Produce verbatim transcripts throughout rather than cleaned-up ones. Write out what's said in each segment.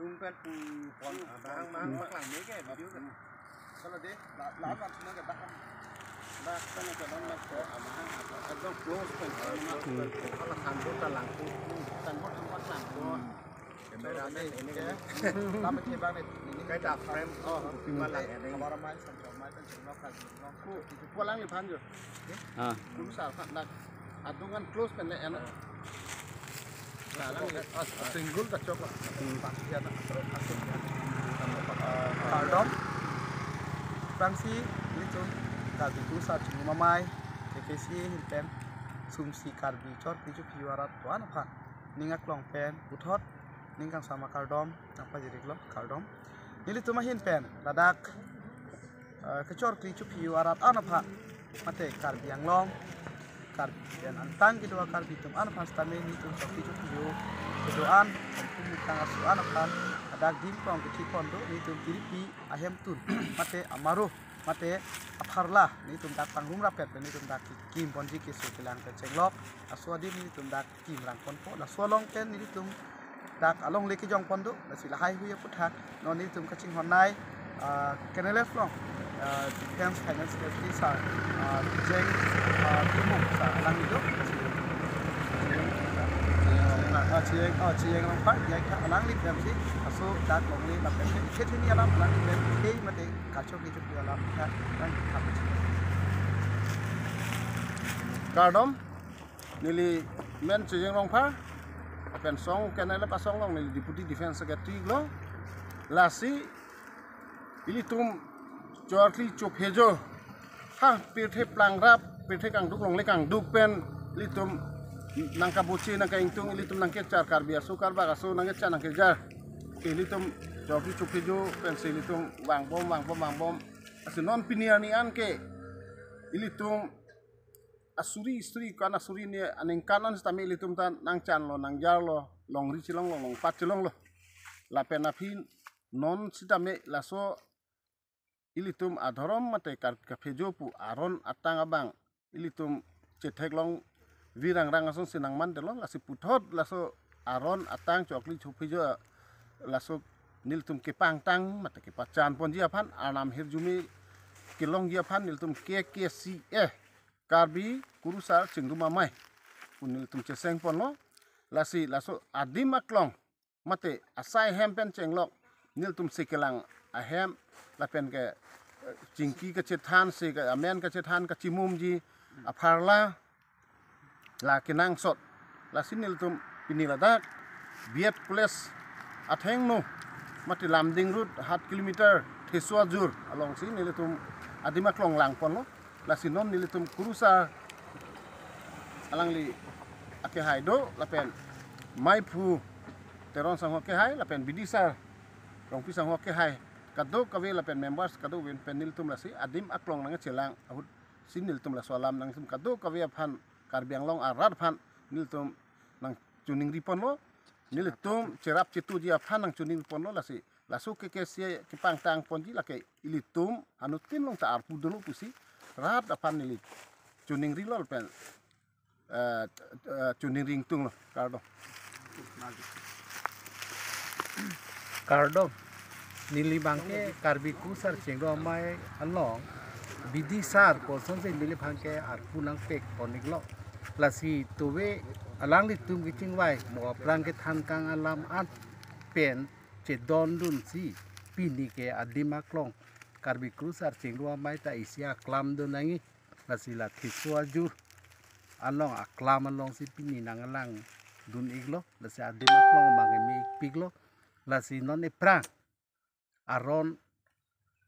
Tung pen pu pon abang mang maklang me ke video kan. Kalau deh, la- lawan sini ke bahkan. Bahkan ke dalam mas ko abang ekdom close pen. Kalau sambil ta langkung, sambil tempat langkung. Cameraman ini kan. Lama cebang nih. Ini kayak frame. Oh, malang ini. Kamera main sambil main kan jengok kan. Ku, ku alangliphan jo. Ah. Kurusar aphan dak adung an close pen le eno. Nah, alang, ah, single ta chok. Hmm. Pasti ada. Ah, kardom. Bangsi nelitum Karbi Kurusar Chingrum Amei, K K C A ahin pen, sumsi Karbi chorkli chophi arat do-an aphan ning aklong pen puthot ning kangsam akardom nangpajir-iklo, kardom. Nelitum ahin pen ladak, eh, kechorkli chophi arat an aphan, mate Karbi Anglong, Karbi pen angtang kedo a-Karbi atum an aphan sitame nelitum chorkli chophi kedo an, pumutang aso an aphan ladak adim aklong kethi pon do, nelitum Tiripi ahemtun, mate amaro, mate apharla, nelitum dak pangrum rapet pen nelitum dak kekim ponji, keso kelang pen chenglok aso adim nelitum dak kimrang ponpo. Laso along pen nelitum dak alongle kejong pon do, lasi lahai hui aputhak non nelitum kachinghon nei, ah, K N L F along, ah, Defence Finance Secretary sir, ah, Jeng, ah, Timung sir alangli do, lasi, ah, Chiyeng, ah, Chiyeng Rongphar, ya, alangli F M C aso dak longle lapen ke hini alam alangli pen ke mate kachok kechok alam ka, kan, kachok. Kardom. Neli men Chiyeng Rongphar, lapen asong K N L F asong along neli Deputy Defence Secretary lo. Lasi ilitum chorkli chophi jo, ha, pirthe plangrap, pirthe kangduk longle kangduk pen ilitum nangkabochi nangka-ingtung, ilitum nangkechar, Karbi aso Karbak aso nangkechar nangkejar. Ke ilitum chorkli chophi jo pensi ilitum vangbom vangbom vangbom. Lasi non pini arni an ke ilitum asuri suri kan asuri ni aningkan an sitame ilitum ta nangchanlo, nangjarlo, longri chelonglo, longpat chelonglo. Lapen aphi non sitame laso ilitum adhorom mate Karbi kaphe jo pu aron atang abang ilitum chetheklong virang rang asonsi nangmandetlo, lasi puthot laso aron atang chorkli chophi jo laso nelitum kepangtang mate kepachan ponji aphan, arnam ahirjume kelongji aphan nelitum K K C A, Karbi Kurusar Chingrum Amei pu nelitum cheseng ponlo. Lasi laso adim aklong mate asai ahem pen chenglok nelitum sekelang ahem lapen ke, eh, chingki kachethan, se ke amen kachethan kachimumji apharla la kenangsot. Lasi nelitum pini ladak B Ed College athengno mate Lumding Road half kilometer Thesuajur alongsi nelitum adim aklong lang ponlo. Lasi non nelitum Kurusar alangli akehai do lapen Maiphu Teron sangho akehai lapen Bidisar Rongpi sangho akehai kadokave lapen members kadokave pen nelitum lasi adim aklong nangchelang ahut si nelitum laso alam nangtum kadokave aphan, Karbi Anglong arat aphan nelitum nangchoningri ponlo. Nelitum cherap chetuji aphan nangchoningri ponlo, lasi laso K K C A kepangtang ponji lake ilitum anuttin along ta arpu dolo pusi rat aphan neli choningrilo pen, eh, eh, choningri ingtunglo. Kardom. Kardom. Neli abangke Karbi Kurusar Chingrum Amei along Bidisar kosonsi neli abangke arpu nangpek pon-iklo. Lasi tuve alanglitum kechingvai mo aphrang kethan kang alam an pen chedondunsi pini ke adim aklong Karbi Kurusar Chingrum Amei ta isi aklam do nangji. Lasi la Thesuajur along aklam alongsi pini nanglangdun-iklo. Lasi adim aklong abangke me-ikpiklo. Lasi non ephrang aron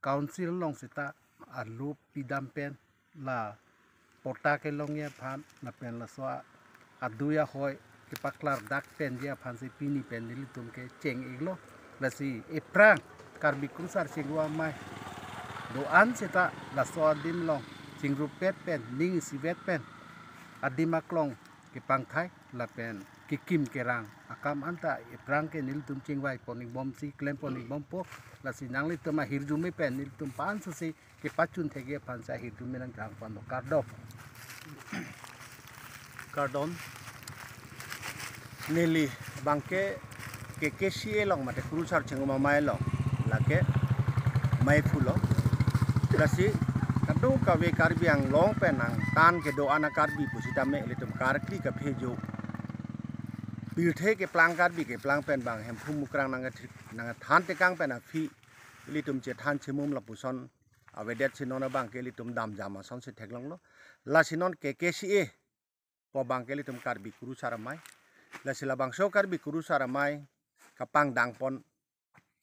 council along seta alup pidam pen la patta kelongji aphan lapen laso a- adui ahoi kepaklardak penji aphansi pini pen nelitum kecheng-iklo. Lasi ephrang Karbi Kurusar Chingrum Amei do-an seta laso adim along chingrupvet pen ning isivet pen adim aklong kepangthai lapen kekim kerang akam anta ephrang ke nelitum chingvai pon-ikbomsi klem pon-ikbompo. Lasi nanglitum ahirjume pen nelitum pansasi kepachun thekji aphansi ahirjume nangkehang ponlo. Kardom. Kardom. Neli abangke K K C A along mate Kurusar Chingrum Amei along lake maiphu lo. Lasi kadokave Karbi Anglong pen angtan kedo-an a-Karbi pusitame ilitum karkli kaphejo, pirthe keplang Karbi keplang pen bang Hemphu Mukrang nang, nangthan tekang pen aphi ilitum chethan chimum lapuson avedet si non abangke ilitum damjam asonsi theklonglo. Lasi non K K C A pu abangke ilitum Karbi Kurusar Amei. Lasi labangso Karbi Kurusar Amei kapangdangpon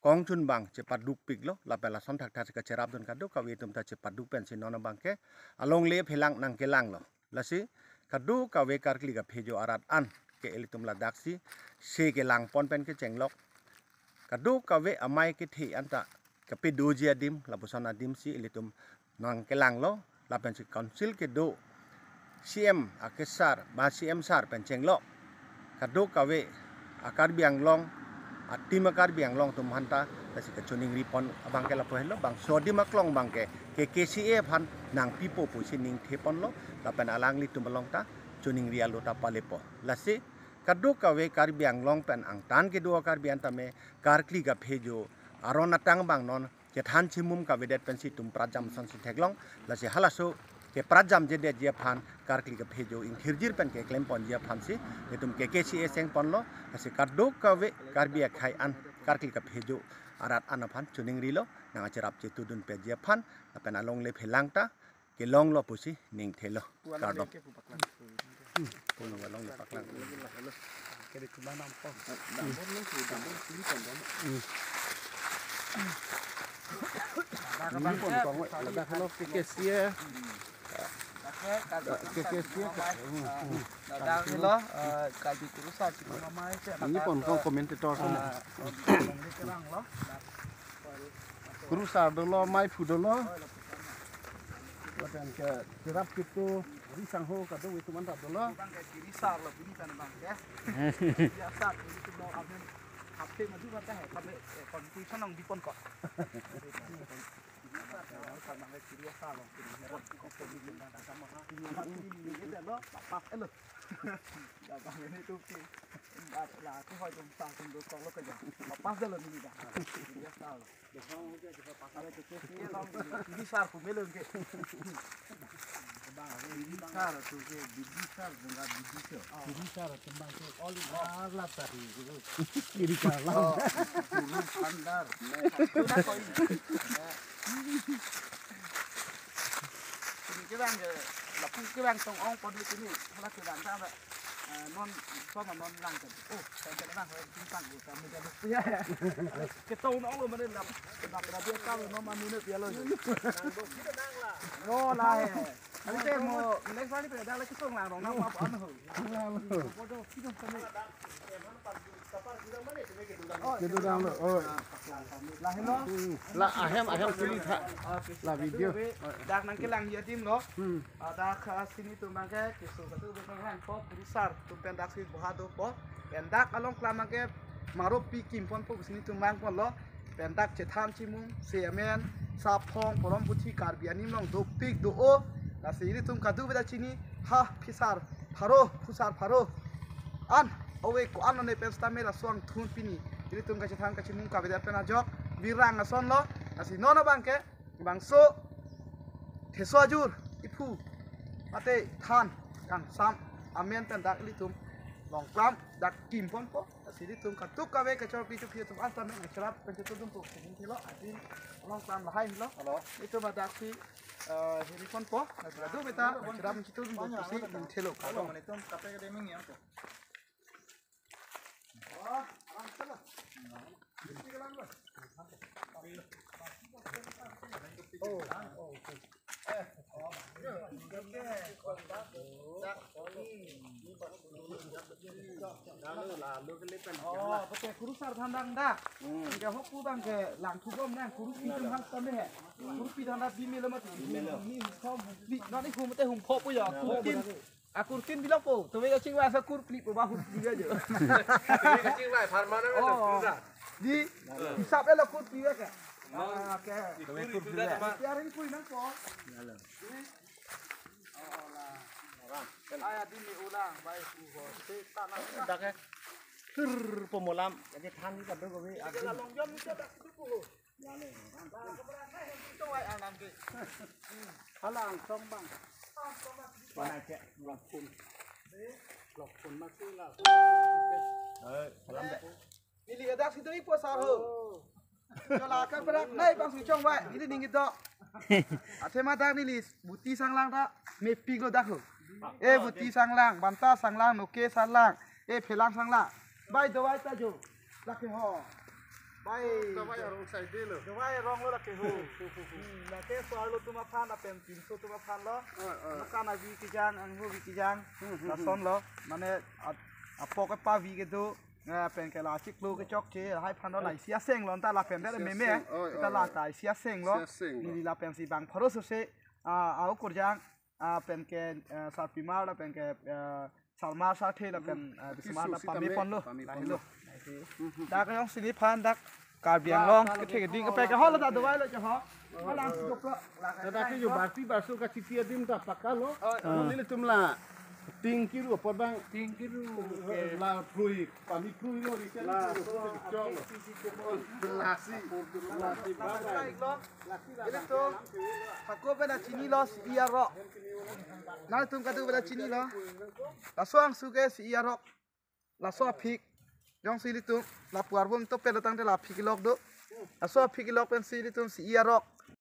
kongchun bang chepadukpiklo, lapen lason thakthak si kacherapdun kadokave atum ta chepaduk pensi non abangke alongle phelang nangkelanglo. Lasi kadokave karkli kaphejo arat an ke ilitum ladaksi se kelangpon pen kechenglok, kadokave amei kethe anta kapedoji adim, lapuson adim si ilitum nangkelanglo, lapensi council kedo C M akesar, ba C M sar pen chenglok kadokave a-Karbi Anglong, a-team a-Karbi Anglong atum aphanta lasi kachoningripon abangke lapu henlo, bangso adim aklong abangke K K C A aphan nangpipo pusi ningtheponlo, lapen alanglitum along ta choningri alo ta palepo. Lasi kadokave Karbi Anglong pen angtan kedo a-Karbi an tame karkli kaphejo aron atang bang non chethan chimum kavedet pensi itum pratjam asonsi theklong. Lasi halaso kepratjamjedetji aphan karkli kaphejo ingthirjir pen keklemponji aphansi itum K K C A sengponlo. Lasi kadokave Karbi akhei an karkli kaphejo arat an aphan choningrilo, nangkacherap chetudunpeji aphan, lapen alongle phelang ta kelonglo pusi ningthelo. Kardom. Hmm, pun alongle paklang. Ini pon kong, ladak lo K K C A. K K C A. Hmm, hmm. Ladak lo, eh, Karbi Kurusar Chingrum Amei. Ini pon kong komentator sana. Kurusar dolo, maiphu dolo. Lapen ke cherap kitu, risang ho kado itu mantap dolo. Bang ke risar lo, bini kan bang ya. Biasa, ini tuh mau ambil H P maju kan teh, tapi, eh, konstitusi nong dipon kok. Sama kayak kiri asal lo, kiri merah, kiri merah, sama. Ini lo, pas lo. Ya, bang, ini tuh, ki, lah, aku hoi dong, sang, dong, dong, lo kerja. Pas lo ini, bang. Kiri asal lo. Bisar pu melo ke. Bisar tu ke, bibisar, bunga bibisar. Bibisar tu bang ke all in all lah tadi. Kiri kanan. Oh, guru pandar. Sudah koi. Ini kibang ke, lapu kibang tong ong pada sini. Hala kibang ta, eh, non, sama non lang kan. Oh, kan kan lang, eh, simpang ke, kami kan. Ya, ya. Kita uno lo mana lam. Nak radio kami no mami ne pialo. Nang do kita nang lah. No lah, eh. Kami teh mau next kali pada ada lagi song lang dong, nang apa anu. Bodoh kita sana. Kedudang lo, oh. Lah, hello. Hmm. Lah, ahem, ahem, chuli tha. Lah, video. Dak nangkelangji adim lo. Hmm. Ah, dak, ah, sini tu mangke, keso satu bekang lang po, Kurusar, tu pen dak si boha dopo. Pen dak along kelang mangke, maropi kimponpo, sini tu mangpon lo. Pen dak chethan chimum, semen, saphong, porom puthi, Karbi anim along dopik do-o. Lasi ilitum kadokave ta chini, ha, phisar pharo, phusar pharo. An, ove ko-an lo ne pen sitame laso angthun pini ilitum kachethan kachimum kavedet pen ajok, birang ason lo. Lasi non abangke, bangso, theso ajur, iphu, mate than, kangsam, amen pen dak ilitum, longklam, dak kimponpo. Lasi ilitum kadokave kachor kichuk atum an tame nangcherap pen chetudunpo, sini thelo, adin longklam lahai lo. Hello. Itum adak si, eh, hiriponpo, nangcherap do beta, nangcherap chetudunpo, si nang thelo. Hello, kardom. Mane tum kape ke deming ya, ko. Oh, aram se lo. Oh, oh, okay. Oh, pake Kurusar thandang da. Hmm. Ke hok pu bang ke lang thu bom nang, Kurusar pi tum hang tam he. Kurusar pi thandang bi melo mati. Bi melo. Ni hum khom, bi, no ni hum te hum khop pu ya. Kurusar pi. Akur kin bilong po, tumi kachingvai asa kur pli po ba hur pli aja. Tumi kachingvai, permanent. Oh. Di, hisap lo kur pli ke. Ah, oke. Tumi kur pli. Tiar ini kui nang po. Di. Oh, lah. Aya di ni ulang, baik, uho. Te tanah. Dak ke. Thur pomolam, jadi than ni kado gabe. Hala angsong bang. Mana cek? Lokpun. Lokpun masih lah. Eh, salam dek. Neli ke dak situ ipo sar ho. Kalau akan berak nai bang suchong bai. Neli ningit do. Athema dak neli Buti Sanglang ta mepik lo dak ho. Eh, Buti Sanglang, Banta Sanglang, Noke Sanglang, eh, Phelang Sanglang. Bai dovai ta jo. Lake ho. Bai. Dovai arong sai de lo. Dovai arong lo lake ho. Hmm, lake so-arlo atum aphan lapen pinso atum aphan lo. Oh, oh. Maka na vi kejang, anghu vi kejang. Hmm, hmm, hmm. Lason lo. Mane at-, apok apa vi kedo. Eh, pen ke la chiklo kechokche, hai phan do la isi aseng lo, ta lapen de meme. Isi aseng, oi, oi, oi. La ta isi aseng lo. Isi aseng lo. Neli lapensi bang pharo sose, ah, au kurjang, ah, pen ke, eh, sarpimar lapen ke, eh, sarmar sarthe lapen, eh, Kisu bismar ta sitame, pame pon lo. Pame pon lo. Dak jongsi neliphan dak Karbi Anglong kethe keding kepe ke holo ta dovai lo ke ho. Hala si koplo. Tata ke jo barti barso kachiti adim ta paka lo. Oh, oh. Nelitum la tingkiru apot bang. Tingkiru. La phrui, pami phrui lo ri ke. La so chok. La si. La si ba ba. Ilitum, sako pen chinilo C E arok. Nangtum kado pen chinilo. Laso angsu ke C E arok. Laso aphik. Jongsi ilitum lapu arbom to pelo tangte la aphik kelok do. Laso aphik kelok pensi ilitum C E arok.